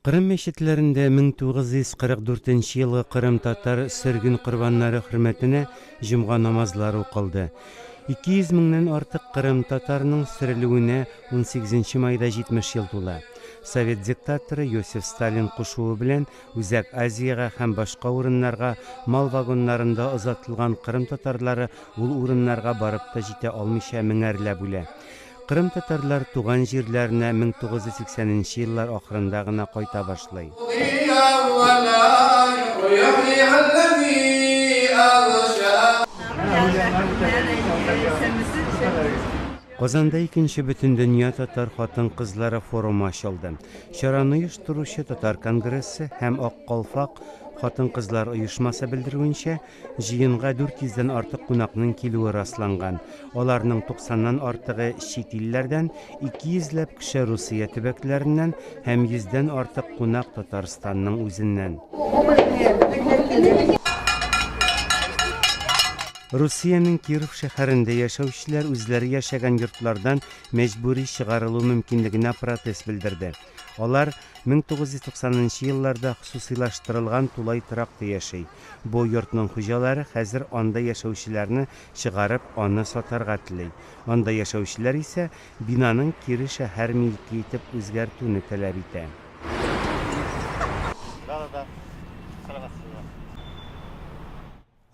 Кырым мәчетләрендә 1944 нче елгы кырымтатар сөрген корбаннары хөрмәтенә җомга намазлары укылды. 200 меңнән артык кырымтатарның сөрелүенә 18 майда 70 ел тула. Совет диктаторы Йосиф Сталин кушуы белән Үзәк Азиягә һәм башка урыннарга мал вагоннарында озатылган кырым татарлары ул урыннарга барып та җитә алмыйча меңәрләп үлә. Кырым татарлар туган җирләренә 1980 нче еллар ахырында гына кайта башлый. Казанда икенче Бөтендөнья татар хатын-кызлары форумы ачылды. Чараны оештыручы Татар конгрессы һәм Ак калфак хатын-кызлар оешмасы белдерүенчә, Җыенга 400 дән артык кунакның килүе расланган. Аларның 90 нан артыгы чит илләрдән, 200 ләп кеше Русия төбәкләреннән һәм 100 дән артык кунак Татарстанның үзеннән. Русиянең Киров шәһәрендә яшәүчеләр үзләре яшәгән йортлардан мәҗбүри чыгарылу мөмкинлегенә протест белдерде. Алар 1990 нчы елларда хосусыйлаштырылган тулай торакта яши. Бу йортның хуҗалары хәзер анда яшәүчеләрне чыгарып, аны сатарга тели. Анда яшәүчеләр исә бинаның кире шәһәр милке итеп үзгәртүне таләп итә.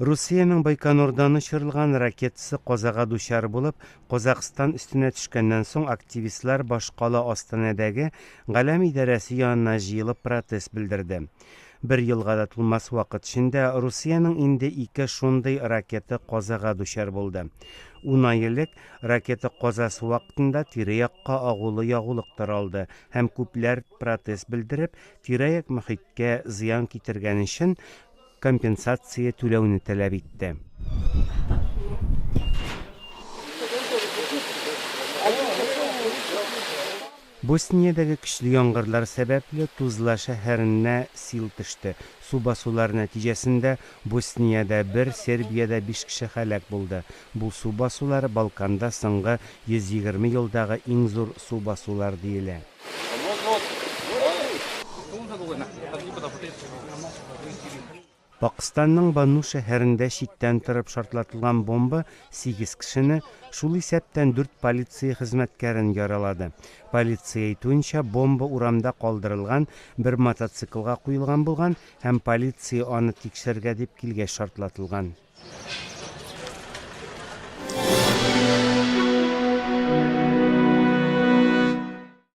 Русиянең Байконурдан очырылган ракетасы казага дучар булып, Казакъстан өстенә төшкәннән соң активистлар башкала Астанәдәге Галәм идарәсе янына җыелып протест белдерде. Бер елга да тулмас вакыт эчендә Русиянең инде ике шундый ракеты казага дучар булды. Ун ай элек ракета казасы вакытында тирә-якка агулы ягулык таралды һәм күпләр протест белдереп, тирә-як мохиткә зыян китергән өчен компенсация түләүне таләп итте. Босниядәге көчле яңгырлар сәбәпле, Тузла шәһәренә сил төште. Су басулар нәтиҗәсендә Босниядә, бер, Сербиядә биш кеше һәлак булды. Бу су басулар Балканда соңгы 120 елдагы иң зур су басулар диелә. Пакъстанның Банну шәһәрендә читтән торып шартлатылган бомба сигез кешене, шул исәптән дүрт полиция хезмәткәрен яралады. Полиция әйтүенчә, бомба урамда калдырылган бер мотоциклга куелган булган һәм полиция аны тикшерергә дип килгәч шартлатылган.